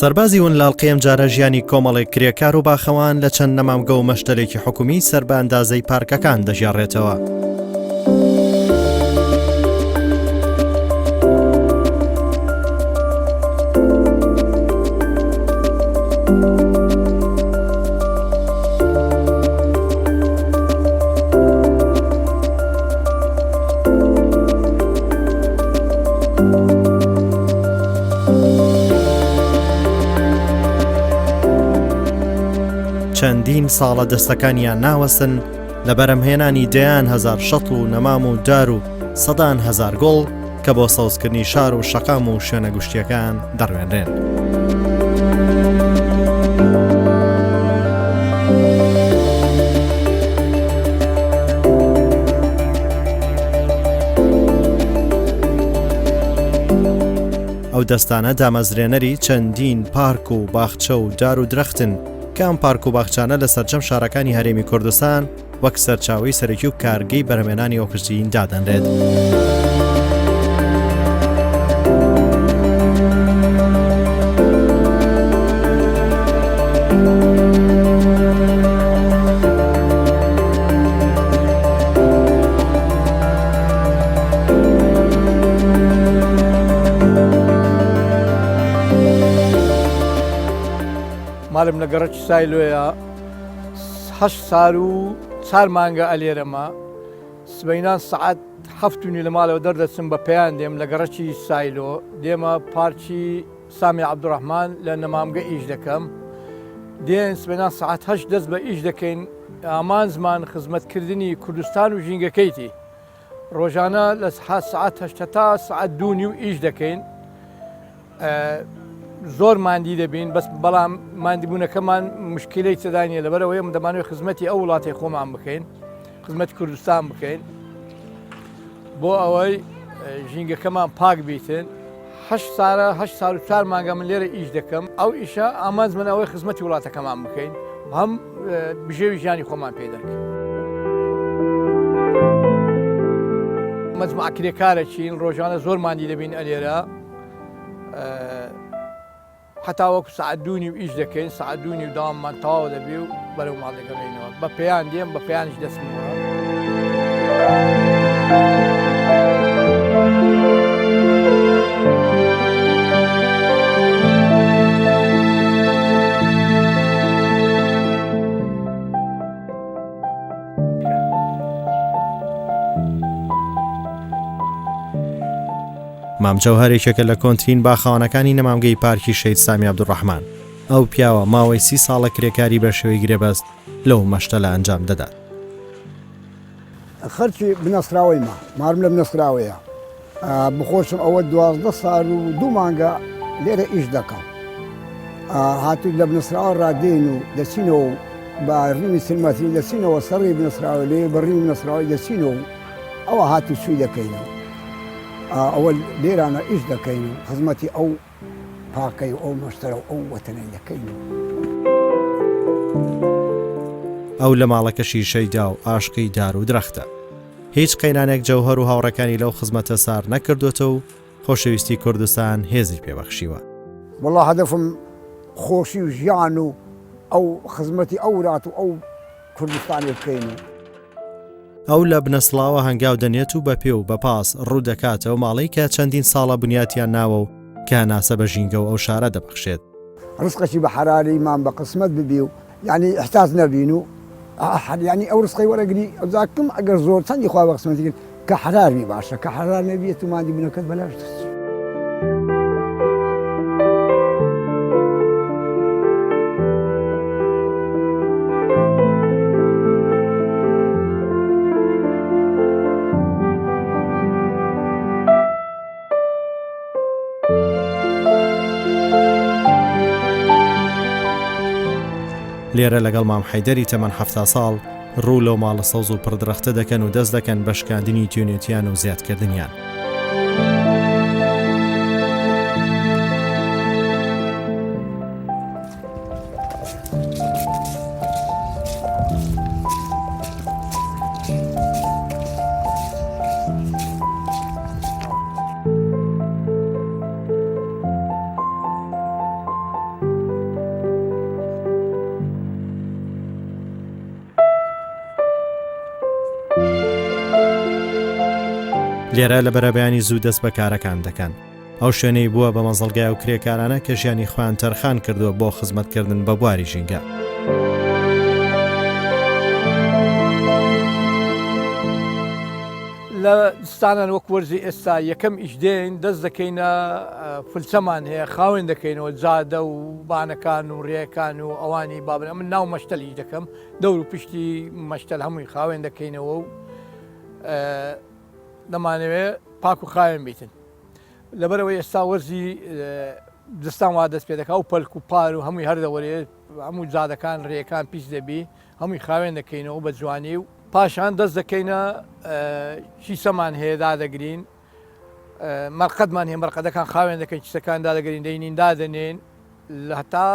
سەربازی ون لاڵقی ئەمجارە ژیانی کۆمەڵێک کرێکار و باخەوان لە چەند نەمامگە و مەشتەلێکی حکومی سەر بە ئەندازەی پارکەکان دەگێڕێتەوە. چەندین ساڵە دەستەکانیان ناوەستن لە بەرهەمهێنانی دەیان هەزار شەتڵ و نەمام و دار و سەدان هەزار گوڵ کە بۆ سەوزکردنی شار و شەقام و شوێنە گشتیەکان دەڕوێنرێن. ئەو دەستانە دامەزرێنەری چەندین پارک و باخچە و دار و درەختن کە ئەم پارک و باخچانە لە سەرجەم شارەکانی هەرێمی کوردستان وەک سەرچاوەی سەرەکی و کارگەی بەرهەمێنانی ئۆکسجین دادەنرێت. ماڵم لە گەڕەکی سایلۆیە هەشت سال و چار مانگە ئەلێرەمە سبەینان سەعات هەفت و نیو لە ماڵەوە دەردەچم بە پێیان دێم لە گەڕەکی سایلۆ دێمە پارکی سامی عەبدوڕەحمان لە نەمامگە ئیش دەکەم دێن سبەینان سەعات هەشت دەست بە ئیش دەکەین ئامانجمان خزمەتکردنی کوردستان و ژینگەکەیتی ڕۆژانە لە سەعات هەشت هەتا سەعات دوو نیو ئیش دەکەین زۆر ماندی دەبین بەس بەڵام ماندیبوونەکەمان مشکلەی تێدا نیە لەبەرەوەی ئەم دەمانەوەی خزمەتی ئەو وڵاتی خۆمان بکەین خزمەتی کوردستان بکەین بۆ ئەوەی ژینگەکەمان پاک بیتن هەشت سارە هەشت سال و چوار مانگە من لێرە ئیش دەکەم ئەو ئیشە ئامانج من ئەوەی خزمەتی وڵاتەکەمان بکەین هەم بژێوی ژیانی خۆمان پێ دەکەین. مەجموعە کرێکارەکین ڕۆژانە زۆر ماندی دەبین ئەلێرە هەتا وەکو سەعات دوو نیو ئیش دەکەین سەعات دوو نیو داواممان تەواو دەبێ و بەرەو ماڵ دەگەڕێینەوە بە پێیان دێم بە پێیانیش دەچمەوە. مام جەوهەر یەکێکە لە کۆنترین باخەوانەکانی نەمامگەی پارکی شەهید سامی عەبدولڕەحمان. ئەو پیاوە ماوەی سی ساڵە کرێکاری بە شێوەی گرێبەست لەو مەشتەلە ئەنجام دەدات. خەرکی بنەسراوەیمە، مارم لە بنەسراوەیە. بخۆشم ئەوە 12 سال و دوو مانگە لێرە ئیش دەکەم. هاتوو لە بنەسراوە ڕادێین و دەچینەوە و بە ڕیمی چل مەتری دەچینەوە سەر ڕێی بنەسراوە لێ بە ڕیمی بنەسراوەی دەچینەوە و ئەوە هاتوچووی دەکەینەوە. ئەوە لێرانە ئیش دەکەین و خزمەتی ئەو پاکەی و ئەو مەشتەرە و ئەو وەتەنەی دەکەین. ئەو لە ماڵەکەشی شەیدا و ئاشقی دار و درەختە. هیچ قەیرانێک جەوهەر و هاوڕێکانی لەو خزمەتە سار نەکردۆتەوە و خۆشەویستی کوردستان هێزی پێ بەخشیوە. وەڵا هەدەفم خۆشی و ژیان و ئەو خزمەتی ئەو ورات و ئەو کوردستانێ بکەین و. ئەو لە بنەسڵاوە هەنگاو دەنێت و بە پێ و بە پاس ڕوو دەکاتە ئەو ماڵەی کە چەندین ساڵە بنیاتیان ناوە و کە هەناسە بە ژینگە و ئەو شارە دەبەخشێت. ڕزقێکی بە حەرالیمان بە قسمەت ببی و یانی ئیحتاج نەبین و یانی ئەو ڕزقەی وەرەگری ئەوجا کم ئەگەر زۆر چەندی خوا بە قسمەتی کرد کە حەرار بی باشە کە حەرار نەبیت و مادی بنەکەت بەلاش دەچی. لێرە لەگەڵ مام حەیدەری تەمەن 70 ساڵ ڕوو لەو ماڵە سەوز و پڕدرەختە دەکەن و دەست دەکەن بە شکاندنی تیونێتیان و زیادکردنیان. لێرە لە بەرەبەیانی زوو دەست بە کارەکان دەکەن. ئەو شوێنەی بووە بە مەزەڵگای ئەو کرێکارانە کە ژیانی خۆیان تەرخان کردووە بۆ خزمەتکردن بە بواری ژینگە. لە زستانان وەک وەرزی ئێستا یەکەم ئیش دێین دەست دەکەینە فلچەمان هەیە خاوێن دەکەینەوە جادە و بانەکان و ڕێکان و ئەوانی بابن ئەمن ناو مەشتەلیش دەکەم دەور و پشتی مەشتەل هەمووی خاوێن دەکەینەوە و دەمانەوێ پاک و خاوێن بیتن لەبەرەوەی ئێستا وەرزی زستان وا دەست پێ دەکا و پەلک و پار و هەمووی هەردەوەرێ هەموو جادەکان ڕێکان پیس دەبی هەمووی خاوێن دەکەینەوە بە جوانی و پاشان دەست دەکەینە کیسەمان هەیە دادەگرین مەرقەدمان هەیە مەرقەدەکان خاوێن دەکەین کیسەکان دادەگرین دەینین دادەنێن هەتا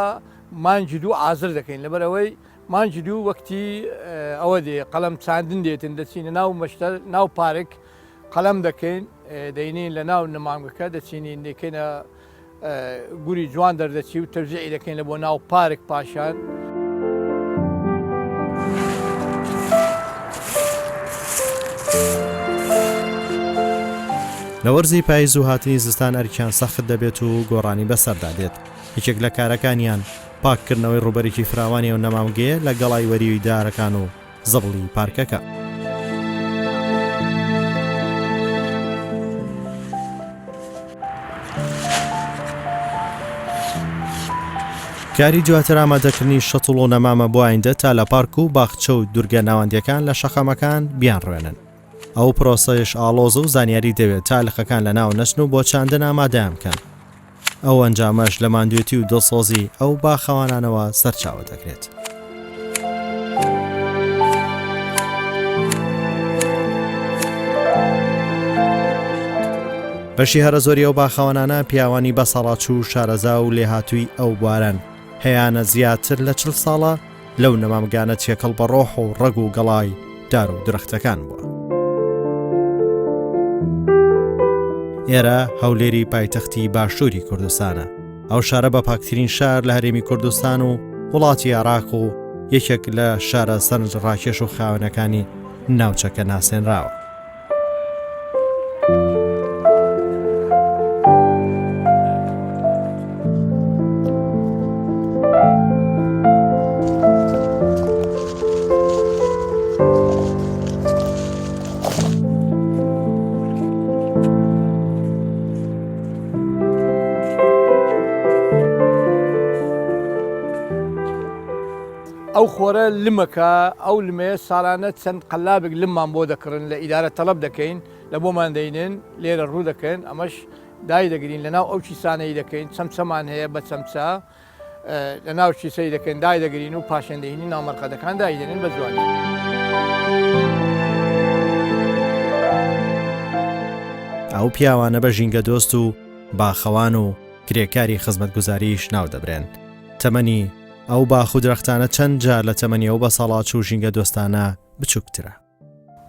مانگی دوو ئازر دەکەین لەبەرەوەی مانگی دوو وەکتی ئەوە دێ قەڵەم چاندن دێتن دەچینە ناو مەشتەر ناو پارک قەڵەم دەکەین دەینین لە ناو نمامگەکە دەچینین دەکەینە گوری جوان دەردەچی و تەوزیعی دەکەین لە بۆ ناو پارک پاشان. لە وەرزی پایز و هاتنی زستان ئەرکیان سەخت دەبێت و گۆڕانی بەسەردا دێت یەکێک لە کارەکانیان پاککردنەوەی ڕووبەرێکی فراوانی ئەو نەمامگەیە لە گەڵای وەریوی دارەکان و زبڵی پارکەکە. کاری دواتر ئامادەکردنی شەتڵ و نەمامە بۆ ئایندە تا لە پارک و باخچە و دورگە ناوەندیەکان لە شەقامەکان بیانڕوێنن. ئەو پرۆسەیەش ئاڵۆزە و زانیاری دەوێت تا لقەکان لەناو نەچن و بۆ چاندن ئامادەیان بکەن. ئەو ئەنجامەش لە ماندوێتی و دڵسۆزی ئەو باخەوانانەوە سەرچاوە دەگرێت. بەشی هەرە زۆری ئەو باخەوانانە پیاوانی بەساڵاچوو و شارەزا و لێهاتووی ئەو بوارەن، هەیانە زیاتر لە چل ساڵە لەو نەمامگانە تێکەڵ بە ڕۆح و ڕەگ و گەڵای دار و درەختەکان بووە. ئێرە هەولێری پایتەختی باشووری کوردستانە. ئەو شارە بە پاکترین شار لە هەرێمی کوردستان و وڵاتی عێراق و یەکێک لە شارە سەرنج ڕاکێش و خاوێنەکانی ناوچەکە ناسێنراوە. ئەو خۆرە لمەکە ئەو لمەیە ساڵانە چەند قەلابێک لممان بۆ دەکڕن لە ئیدارە تەڵەب دەکەین لە بۆمان دەینن لێرە ڕوو دەکەن ئەمەش دای دەگرین لە ناو ئەو کیسانەی دەکەین چەمچەمان هەیە بە چەمچە لە ناو کیسەی دەکەین دای دەگرین و پاشێن دەهینی ناو مەرقەدەکان دایدەنین بە جوانی. ئەو پیاوانە بە ژینگە دۆست و باخەوان و کرێکاری خزمەتگوزاریش ناو دەبرێن. تەمەنی ئەو باخ و درەختانە چەند جار لە تەمەنی ئەو بەساڵاچوو و ژینگە دۆستانە بچووکترە.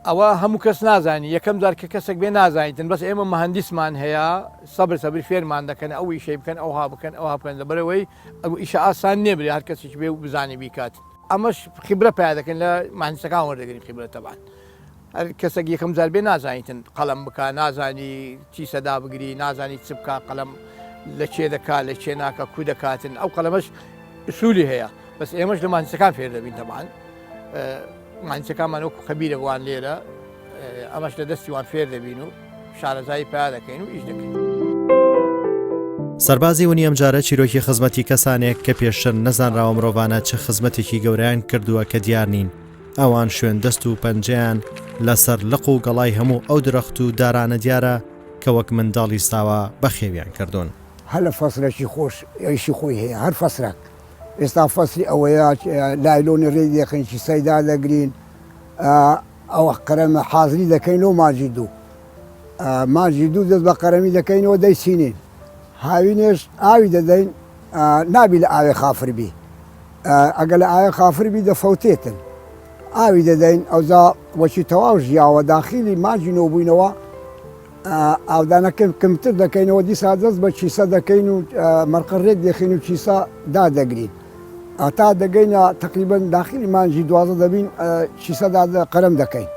ئەوە هەموو کەس نازانی یەکەم جار کە کەسێک بێ نازانیتن بەس ئێمە مهندسمان هەیە سەبر سەبر فێرمان دەکەن ئەو ئیشەی بکەن ئەوها بکەن ئەوها بکەن لەبەرەوەی ئەو ئیشە ئاسان نییە برێ هەر کەسێک بێ و بزانێ بیکات ئەمەش خیبرە پیا دەکەن لە مهندسەکان وەردەگرین خیبرە تەبان هەر کەسێک یەکەم جار بێ نازانیتن قەڵەم بکا نازانی چی سەدا بگری نازانی چ بکا قەڵەم لە کێ دەکا لە کێ ناکە کو دەکاتن ئەو قەڵەمەش ئسولی هەیە بەس ئێمەش لە مهندسەکان فێر دەبین تەبان مهندسەکانمان وەکو خەبیرە وان لێرە ئەمەش لە دەستی وان فێر دەبین و شارەزایی پیا دەکەین و ئیش دەکەین. سەربازی ونی ئەمجارە چیرۆکی خزمەتی کەسانێک کە پێشتر نەزانراوە مرۆڤانە چ خزمەتێکی گەورەیان کردووە کە دیار نین ئەوان شوێن دەست و پەنجەیان لەسەر لق و گەڵای هەموو ئەو درەخت و دارانە دیارە کە وەک منداڵی ساوا بەخێویان کردوون. هەر لە فەسلەکی خۆش ئیشی خۆی هەیە هەر فەسلەک ئێستا فەسلی ئەوەیە لایلۆنی ڕێک دەخەین کیسەی دادەگرین ئەوە قەرەمە حازری دەکەین لۆ ماجی دوو ماجی دوو دەست بە قەرەمی دەکەینەوە دەیچینین هاوینێش ئاوی دەدەین نابی لە ئاوێ خافر بی ئەگە لە ئاوێ خافر بی دەفەوتێتن ئاوی دەدەین ئەوجا وەکی تەواو ژیاوە داخیلی ماجی نۆبووینەوە ئاودانەکە کەمتر دەکەینەوە دیسا دەست بە کیسە دەکەین و مەرقە رێک دەخین و کیسە دادەگرین تا دەگەینە تقریبا داخلی مانگی 12 دەبین کیسە قەرم دەکەین.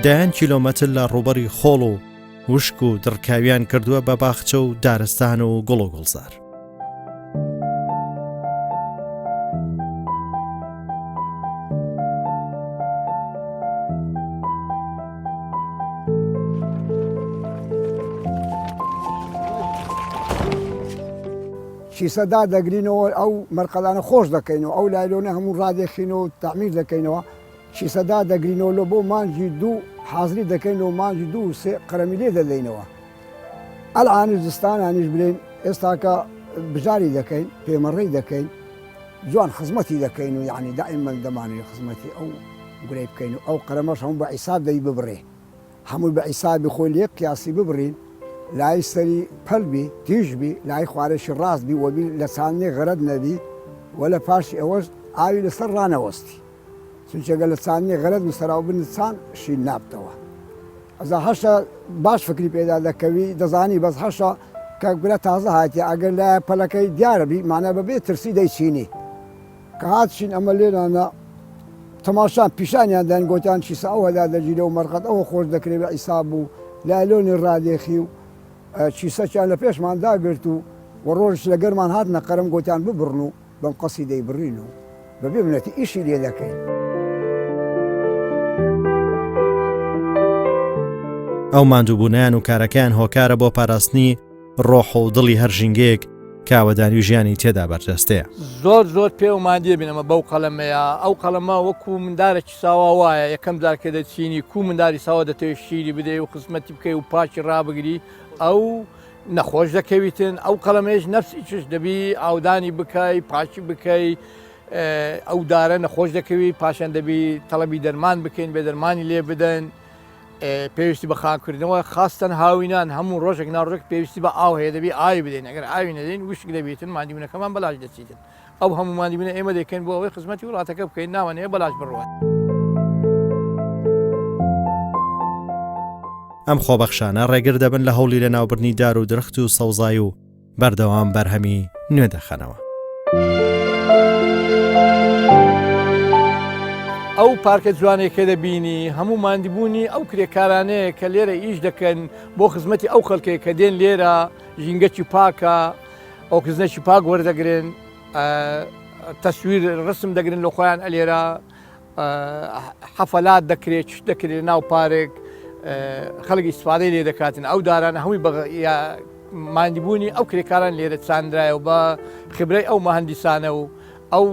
دەیان کیلۆمەتر لە ڕووبەری خۆڵ و وشک و دڕکاویان کردووە بە باخچە و دارستان و گوڵ و گوڵزار. کیسە دادەگرینەوە ئەو مەرقەدانە خۆش دەکەینەوە ئەو لایلۆنە هەموو ڕادێخینەوە تەعمیر دەکەینەوە کیسە دادەگرینەوە لۆ بۆ مانگی دوو حازری دەکەینەوە مانگی دوو و سێ قەرەمی لێ دەدەینەوە ئەلعانیش زستانانیش بلێین ئێستاکە بژاری دەکەین پێمەڕەی دەکەین جوان خزمەتی دەکەین و یعنی دائیمەن دەمانەوێ خزمەتی ئەو گورەی بکەین و ئەو قەرەمەش هەموو بە عیساب دەی ببڕێ هەمووی بە عیسابی خۆی لە یەک قیاسی ببڕین لای سەری پەل بی تیژ بی لای خوارێکی ڕاست بی وەبی لە چاندنی غەرەت نەبی وە لە پاشی ئەوەش ئاوی لەسەر ڕانەوەستی چونکە گەر لە چاندنی غەرەت بوو سەراو بن چان شین نابتەوە ئەزا هەشە باش فکری پێدا دەکەوی دەزانی بەس هەشە کە گولە تازە هاتیە ئەگەر لایە پەلەکەی دیارە بی مانە بەبێ ترسی دەیچینی کە هات شین ئەمە لێرانە تەماشان پیشانیان داین گۆتیان چیسە ئەوە دا دەگیرێ و مەرقەت ئەوە خۆش دەکرێ بە عیساب و لایلۆنی ڕادێخی و چیسەکیان لە پێشمان داگرت و و ڕۆژش لە گەرمان هاتنە قەرم گۆتیان ببڕن و بەم قەسی دەیبڕین و بەبێ منەتی ئیشی لێ دەکەین. ئەو ماندووبوونەیان و کارەکەیان هۆکارە بۆ پاراستنی ڕۆح و دڵی هەر ژینگەیەک کە ئاوەدانی و ژیانی تێدا بەرجەستەیە. زۆر زۆر پێوە ماندیە بین ئەمە بەو قەڵەمەیە ئەو قەڵەمە وەکو مندارێکی ساوا وایە یەکەم جار کە دەچینی کو منداری ساوا دەتەوێت شیری بدەی و خزمەتی بکەی و پاکی ڕابگری ئەو نەخۆش دەکەویتن ئەو قەڵەمەیش نەفسی چش دەبی ئاودانی بکەی پاکی بکەی ئەو دارە نەخۆش دەکەوی پاشان دەبی تەڵەبی دەرمان بکەین بێ دەرمانی لێ بدەن پێویستی بە خاکردنەوە خاستەن هاوینان هەموو ڕۆژێک ناڕۆژێک پێویستی بە ئاو هەیە دەبی ئاوی بدەین ئەگەر ئاوی نەدەین وشک دەبیتن مادیبوونەکەمان بەلاش دەچیتن ئەو هەموو مادیبوونە ئێمە دەکەین بۆ ئەوەی خزمەتی وڵاتەکە بکەین ناوانەیە بەلاش بڕوات. ئەم خۆبەخشانە ڕێگر دەبن لە هەوڵی لەناوبردنی دار و درەخت و سەوزایی و بەردەوام بەرهەمی نوێ دەخەنەوە. ئەو پارکە جوانەی کە دەبینی هەموو ماندیبوونی ئەو کرێکارانەیە کە لێرە ئیش دەکەن بۆ خزمەتی ئەو خەڵکێک کە دێن لێرە ژینگەکی پاکە ئۆکسجنێکی پاک وەردەگرن تەسویر ڕسم دەگرن لە خۆیان ئەلێرە حەفەلات دەکرێت چ دەکرێت ناو پارێک خەڵک ئیسفادەی لێ دەکاتن ئەو دارانە هەمووی بە ماندیبوونی ئەو کرێکاران لێرە چاندرایە و بە خبرەی ئەو مهندیسانە و ئەو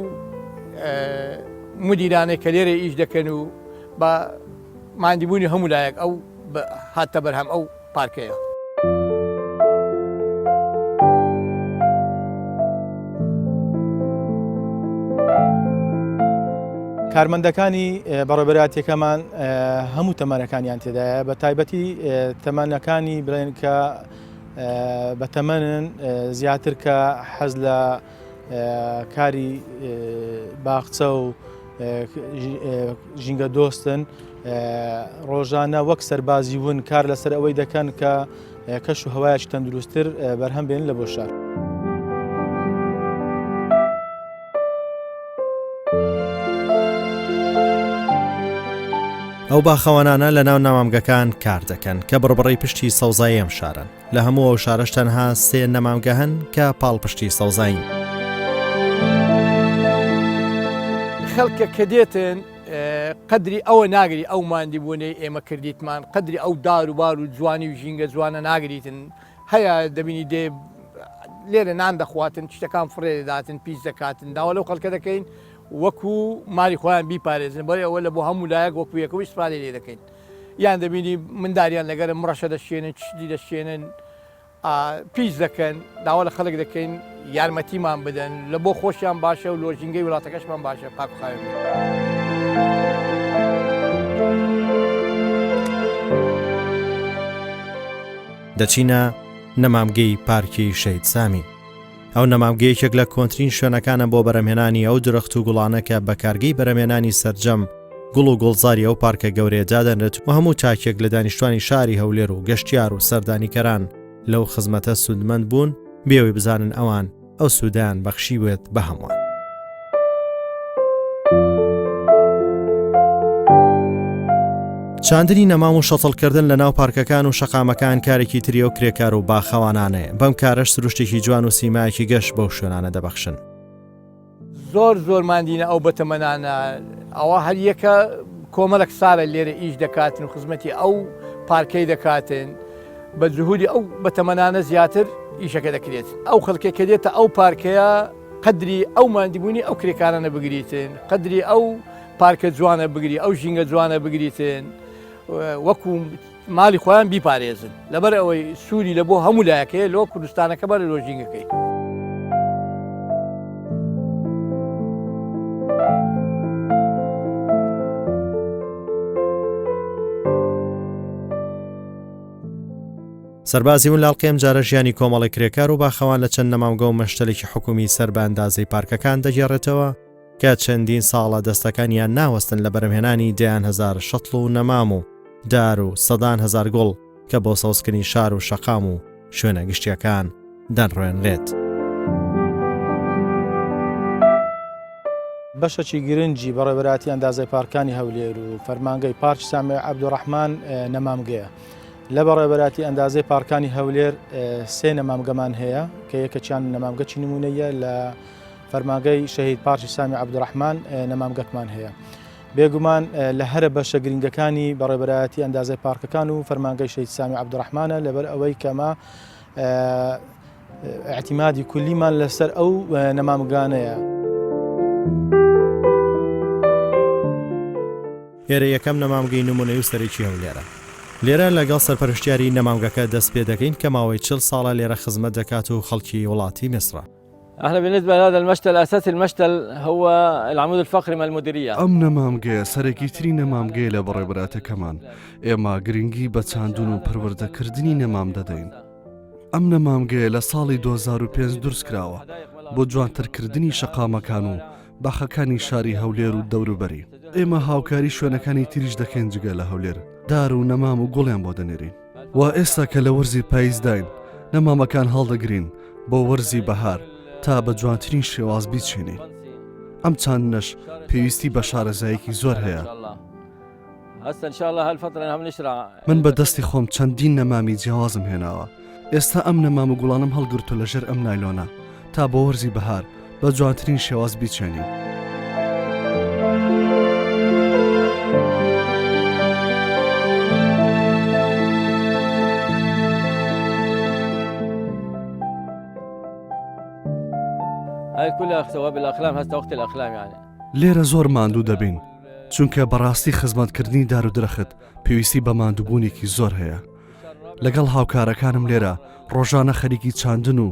مدیرانەی کە لێرە ئیش دەکەن و بە ماندیبوونی هەموو لایەک ئەو هاتە بەرهەم ئەو پارکەیە. کارمەندەکانی بەڕێبەراتیەکەمان هەموو تەمەنەکانیان تێدایە بە تایبەتی تەمەنەکانی بڵێن کە بە تەمەنن زیاتر کە حەز لە کاری باخچە و ژینگە دۆستن ڕۆژانە وەک سەربازی ون کار لەسەر ئەوەی دەکەن کە کەش و هەوایەکی تەندروستتر بەرهەم بێن لە بۆ شار. ئەو باخەوانانە لە ناو نەمامگەکان کار دەکەن کە بڕبڕەی پشتی سەوزایی ئەم شارەن لە هەموو ئەو شارەش تەنها سێ نەمامگە هەن کە پاڵپشتی سەوزایین. خەڵکە کە دێتن قەدری ئەوە ناگری ئەو ماندیبوونەی ئێمە کردیتمان قەدری ئەو دار و بار و جوانی و ژینگە جوانە ناگریتن هەیە دەبینی دێ لێرە نان دەخواتن شتەکان فڕێ دەداتن پیس دەکاتن داوا لەو خەڵکە دەکەین وەکو مالی خۆیان بیپارێزن بەڵێ ئەوە لە بۆ هەموو لایەک وەکو یەکەوە ئیسفادەی لێ دەکەین یان دەبینی منداریان لەگەرە مڕەشە دەشێنن چدی دەشێنن پیس دەکەن داوا لە خەڵک دەکەین یارمەتیمان بدەن لە بۆ خۆشیان باشە و لۆژینگەی وڵاتەکەشمان باشە پاک خاوێن دەچینە نەمامگەی پارکی شەهید سامی. ئەو نەمامگە یەکێک لە کۆنترین شوێنەکانە بۆ بەرەمهێنانی ئەو درەخت و گوڵانە کە بە کارگەی بەرەمێنانی سەرجەم گوڵ و گوڵزاری ئەو پارکە گەورەیە دادەنرێت و هەموو تاکێک لە دانیشتوانی شاری هەولێر و گەشتیار و سەردانیکەران لەو خزمەتە سوودمەند بوون بێەوەی بزانن ئەوان ئەو سوودیان بەخشیوێت بە هەمووان. چاندنی نەمام و شەتڵکردن لە ناو پارکەکان و شەقامەکان کارێکی تری ئەو کرێکار و باخەوانانەیە، بەم کارەش سروشتێکی جوان و سیمایەکی گەش بەو شوێنانە دەبەخشن. زۆر زۆر ماندینە ئەو بەتەمەنانە ئەوە هەر یەکە کۆمەلک سارە لێرە ئیش دەکاتن و خزمەتی ئەو پارکەی دەکاتن بە جهودی ئەو بەتەمەنانە زیاتر ئیشەکە دەکرێت ئەو خەڵکێک کە دێتە ئەو پارکەیە قەدری ئەو ماندیبوونی ئەو کرێکارانە بگریتن قەدری ئەو پارکە جوانە بگری ئەو ژینگە جوانە بگریتن وەکو ماڵی خۆیان بیپارێزن لەبەر ئەوەی سووری لە بۆ هەموو لایەکەیە لۆ کوردستانەکە بەر لۆ ژینگەکەی. سەربازی و لاڵقی ئەمجارە ژیانی کۆمەڵی کرێکار و باخەوان لە چەند نەمامگە و مەشتەلێکی حکومی سەر بە ئەندازەی پارکەکان دەگێڕێتەوە کە چەندین ساڵە دەستەکانیان ناوەستن لە بەرهەمهێنانی دەیان هەزار شەتڵ و نەمام و دار و سەدان هەزار گوڵ کە بۆ سەوزکردنی شار و شەقام و شوێنە گشتیەکان دەنڕوێنرێت. بەشەکی گرنگی بەڕێوەبەرایەتی ئەندازەی پارکانی هەولێر و فەرمانگەی پارکی سامی عەبدولڕەحمان نەمامگەیە. لە بەڕێوەبەرایەتی ئەندازەی پارکانی هەولێر سێ نەمامگەمان هەیە کە یەکەکیان نەمامگەکی نمونەیە لە فەرمانگەی شەهید پارکی سامی عەبدولڕەحمان نەمامگەکمان هەیە. بێگومان لە هەرە بەشە گرنگەکانی بەڕێوەبەرایەتی ئەندازەی پارکەکان و فەرمانگەی شەهید سامی عەبدولڕەحمانە لەبەر ئەوەی کەمە اعتیمادی کولیمان لەسەر ئەو نەمامگانەیە. ئێرە یەکەم نەمامگەی نمونەی و سەرەکی هەولێرە. لێرە لەگەڵ سەرپەرشتیاری نەمامگەکە دەست پێ دەکەین کە ماوەی 40 ساڵە لێرە خزمەت دەکات و خەڵکی وڵاتی میسرە. احنا بالنسبة لهذا المشتل أساس المشتل هو العمود الفقري مال المديرية ئەم نەمامگەیە سەرەکیترین نەمامگەیە لە بەڕێوەبەراتەکەمان، ئێمە گرنگی بە چاندن و پەروەردەکردنی نەمام دەدەین. ئەم نەمامگەیە لە ساڵی 2005 دروستکراوە بۆ جوانترکردنی شەقامەکان و باخەکانی شاری هەولێر و دەوروبەری. ئێمە هاوکاری شوێنەکانی تریش دەکەین جگە لە هەولێر، دار و نەمام و گوڵیان بۆ دەنێرین. وا ئێستا کە لە وەرزی پاییزداین نەمامەکان هەڵدەگرین بۆ وەرزی بەهار تا بە جوانترین شێواز بیچێنین. ئەم چاندنەش پێویستی بە شارەزایەکی زۆر هەیە. من بە دەستی خۆم چەندین نەمامی جیاوازم هێناوە. ئێستا ئەم نەمام و گوڵانەم هەڵگرتووە لە ژێر ئەم نایلۆنە تا بۆ وەرزی بەهار بە جوانترین شێواز بیچێنین. لێرە زۆر ماندوو دەبین چونکە بەڕاستی خزمەتکردنی دار و درەخت پێویستی بە ماندووبوونێکی زۆر هەیە. لەگەڵ هاوکارەکانم لێرە ڕۆژانە خەریکی چاندن و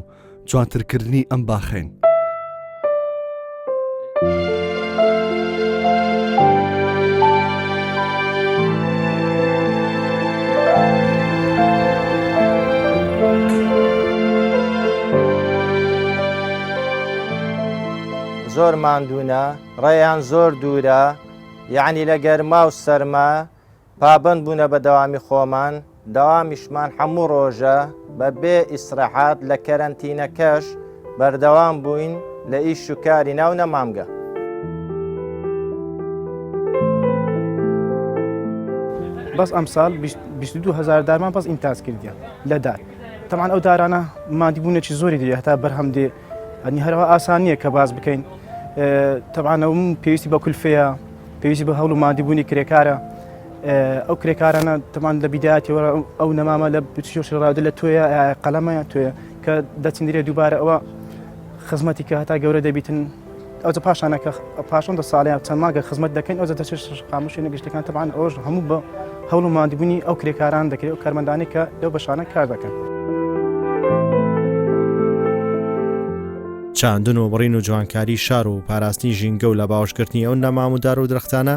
جوانترکردنی ئەم باخەین. زۆر ماندوونە، ڕێیان زۆر دوورە، یەعنی لە گەرما و سەرما پابەند بوونە بە دەوامی خۆمان، دەوامیشمان هەموو ڕۆژە بە بێ ئیسراحات لە کەرەنتینەکەش بەردەوام بووین لە ئیش و کاری ناو نەمامگە. بەس ئەمساڵ 22 هەزار دارمان بەس ئینتاج کردیە لە دار تەمان ئەو دارانە مادیبوونێکی زۆری دێ هەتا بەرهەم دێ ئەنی هەرەوە ئاسان نییە کە باز بکەین تەبان ئەوم پێویستی بە کولفەیە پێویستی بە هەوڵ و مادیبوونی کرێکارە ئەو کرێکارانە تەمان لە بیدایەتەوە ئەو نەمامە لە بچشڕادە لە تۆیە قەلەمە تۆیە کە دەچندرێ دووبارە ئەوە خزمەتی کە هەتا گەورە دەبیتن ئەوجە پاشانە کە پاشان دە ساڵیان چەند ماگە خزمەت دەکەین ئەوجە دەچێت قاموشی نەگشتەکان تەبان ئەوش هەموو بە هەوڵ و ماندیبوونی ئەو کرێکاران دەکرێت و کارمەندانی کە لەو بەشانە کار دەکەن. چاندن و بڕین و جوانکاری شار و پاراستنی ژینگە و لە باوەشگرتنی ئەو نەمام و دار و درەختانە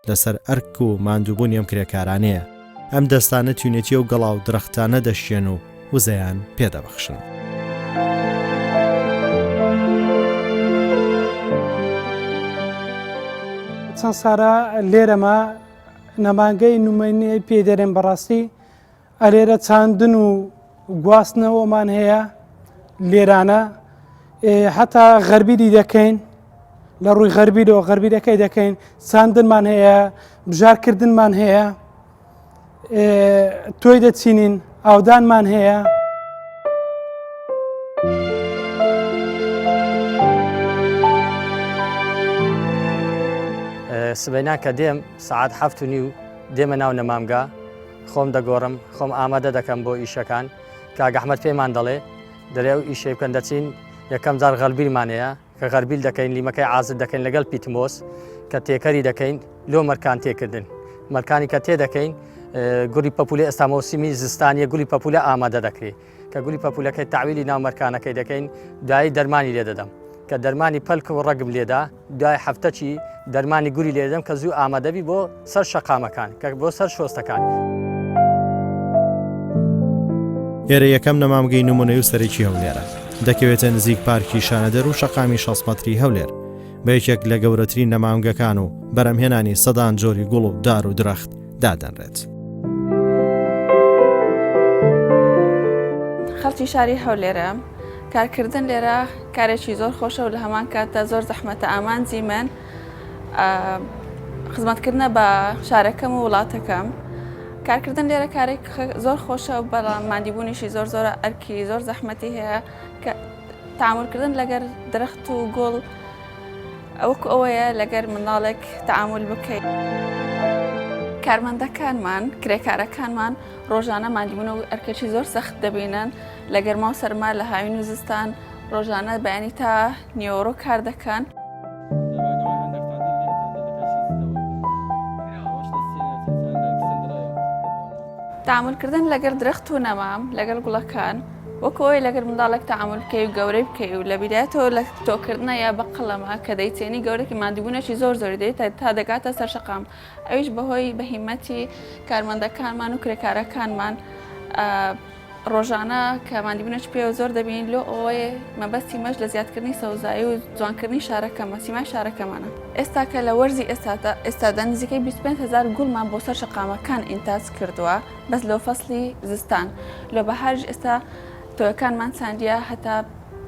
لەسەر ئەرک و ماندووبوونی ئەم کرێکارانەیە، ئەم دەستانە تینوێتی ئەو گەڵا و درەختانە دەشکێن و وزەیان پێدەبەخشن. چەند سارە لێرەمە نەمانگەی نومەینەی پێ دەرێن بەڕاستی ئەلێرە چاندن و گواستنەوەمان هەیە لێرانە حتا غەربیری دەکەین لە ڕووی غەربیرەوە غەربیرەکەی دەکەین چاندنمان هەیە بژارکردنمان هەیە. تۆی دەچینین ئاودانمان هەیە. سبەینان کە دێم سەعات هەفت و نیو دێمە ناو نەمامگا خۆم دەگۆڕم خۆم ئامادە دەکەم بۆ ئیشەکان کاک ئەحمەد پێمان دەڵێ دەرێ ئەو ئیشەی بکەن دەچین یەکەم جار غەربیلمان هەیە کە غەربیل دەکەین لیمەکەی عازر دەکەین لەگەڵ پیتمۆس کە تێکەری دەکەین لۆ مەرکان تێکردن مەرکانی کە تێ دەکەین گوڵی پەپولە ئێستا مۆسیمی زستانیە گوڵی پەپولە ئامادە دەکرێت کە گولی پەپولەکەی تەعویلی ناو مەرکانەکەی دەکەین دوایی دەرمانی لێ دەدەم کە دەرمانی پەلک و ڕەگم لێدا دوای هەفتەکی دەرمانی گوری لێدەم کە زوو ئامادەبی بۆ سەر شەقامەکان کە بۆ سەر شۆستەکان. ئێرە یەکەم نەمامگەی نمونەی و سەرەکی هەولێرە دەکەوێتە نزیک پارکی شانەدەر و شەقامی 6 مەتری هەولێر بە یەکێک لە گەورەترین نەمامگەکان و بەرەمهێنانی سەدان جۆری گوڵ و دار و درەخت دادەنرێت. خەڵکی شاری هەولێرم کارکردن لێرە کارێکی زۆر خۆشە و لە هەمان کاتدا زۆر زەحمەتە ئامانجی من خزمەتکردنە بە شارەکەم و وڵاتەکەم کارکردن لێرە کارێک زۆر خۆشە و بەڵام مادیبوونیشی زۆر زۆرە ئەرکی زۆر زەحمەتی هەیە کە تعاملکردن لەگەر درەخت و گوڵ وەکو ئەوەیە لەگەر منداڵێک تەعامول بکەیت. کارمەندەکانمان، کرێکارەکانمان ڕۆژانە ماندیبوون و ئەرکێکی زۆر سەخت دەبینن لە گەرما و سەرما لە هاوین و زستان ڕۆژانە بەیانی تا نیوەڕۆ کار دەکەن. تەعامولکردن لەگەر درەخت و نەمام لەگەر گوڵەکان وەکو ئەوەی لەگەر منداڵێک تەعامول بکەی و گەورەی بکەی و لە بیدایەتەوە لە تۆکردنە یا بە قەڵەمە کە دەیچێنی گەورەکی ماندووبوونێکی زۆر زۆری دەیت تا دەگاتە سەر شەقام ئەویش بەهۆی بە هیمەتی کارمەندەکانمان و کرێکارەکانمان ڕۆژانە کە ماندیبوونێکی پێوە زۆر دەبین لۆ ئەوەی مەبەستی مەش لە زیادکردنی سەوزایی و جوانکردنی شارەکەمە سیمای شارەکەمانە ئێستا کە لە وەرزی ئێستادا ئێستادا نزیکەی 25 هزار گوڵمان بۆ سەر شەقامەکان ئینتاج کردووە بەس لۆ فەسلی زستان لۆ بەهاریش ئێستا تۆیەکانمان چاندیە هەتا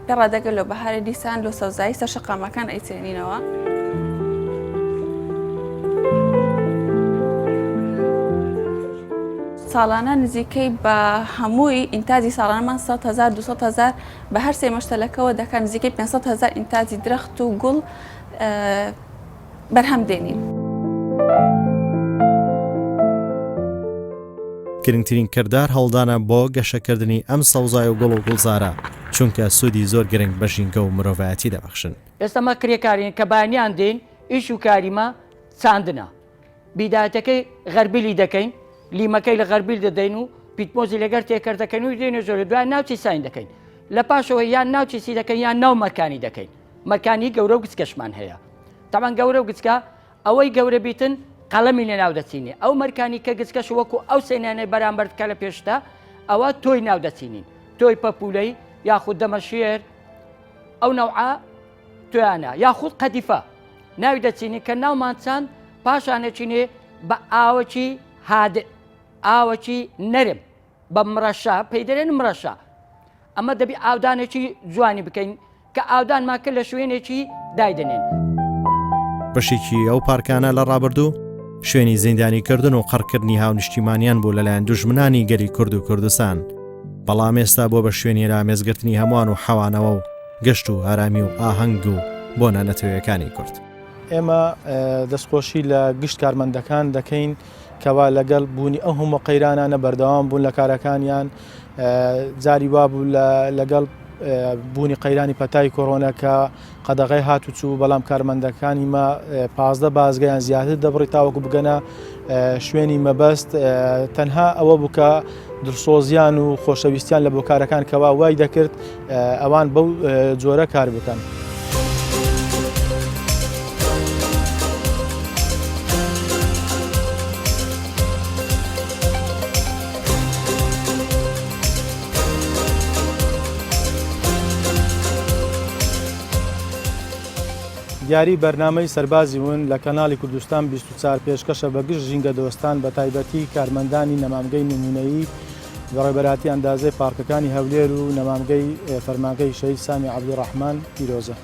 پێڕادەگە لۆ بەهاری دیسان لۆ سەوزایی سەر شەقامەکان ئەیچێنینەوە. ساڵانە نزیکەی بە هەمووی ئینتاجی ساڵانەمان 100 هزار 200 هزار بە هەر سێ مەشتەلەکەوە دەکات نزیکەی 500 هزار ئینتاجی درەخت و گوڵ بەرهەم دێنین. گرنگترین کردار هەوڵدانە بۆ گەشەکردنی ئەم سەوزای و گوڵ و گوڵزارە، چونکە سوودی زۆر گرنگ بە ژینگە و مرۆڤایەتی دەبەخشن. ئێستا مە کرێکارین کە بەیانیان دێین ئیش و کاری مە چاندنە بیدایەتەکەی غەربیلی دەکەین لیمەکەی لە غەربیل دەدەین و پیتمۆزی لەگەر تێکەر دەکەین و دێنە ژۆرە دوای ناوچی ساین دەکەین لە پاشەوە یان ناوچی سی دەکەین یان ناو مەرکانی دەکەین مەرکانی گەورە و گچکەشمان هەیە تەبعەن گەورە و گچکە ئەوەی گەورە بیتن قەڵەمی لە ناو دەچینی ئەو مەرکانی کە گچکەش وەکو ئەو سێنانەی بەرامبەر کە لە پێشتا ئەوە تۆی ناو دەچینین تۆی پەپولەی یاخود دەمەشێر ئەو نەوعە تۆیانە یاخود قەدیفە ناوی دەچینی کە ناومان چاند پاشانەچینێ بە ئاوەکی هاد ئاوەکی نەرم بە مڕەشە پێی دەرێن مڕەشە ئەمە دەبی ئاودانێکی جوانی بکەین کە ئاودانمان کرد لە شوێنێکی دایدەنێن. بەشێکی ئەو پارکانە لە ڕابردوو شوێنی زیندانیکردن و قڕکردنی هاونیشتیمانیان بوو لەلایەن دوژمنانی گەلی کورد و کوردستان، بەڵام ئێستا بووە بە شوێنی ئامێزگرتنی هەمووان و حەوانەوە و گەشت و ئارامی و ئاهەنگ و بۆنە نەتەوەیەکانی کورد. ئێمە دەستخۆشی لە گشت کارمەندەکان دەکەین کەوا لەگەڵ بوونی ئەو هەموو قەیرانانە بەردەوام بوون لە کارەکانیان جاری وابوو لەگەڵ بوونی قەیرانی پەتای کۆرۆنا کە قەدەغی هاتوچوو بەڵام کارمەندەکانی مە پازدە بازگەیان زیاتر دەبڕی تاوەکو بگەنە شوێنی مەبەست تەنها ئەوە بوو کە دڵسۆزیان و خۆشەویستیان لە بۆ کارەکان کەوا وای دەکرد ئەوان بەو جۆرە کار بکەن. دیاری بەرنامەی سەربازی ون لە کەناڵی کوردستان 24 پێشکەشە بە گشت ژینگە دۆستان بە تایبەتی کارمەندانی نەمامگەی نمونەیی بەڕێوەبەرایەتی ئەندازەی پارکەکانی هەولێر و نەمامگەی فەرمانگەی شەهید سامی عەبدولڕەحمان پیرۆزە.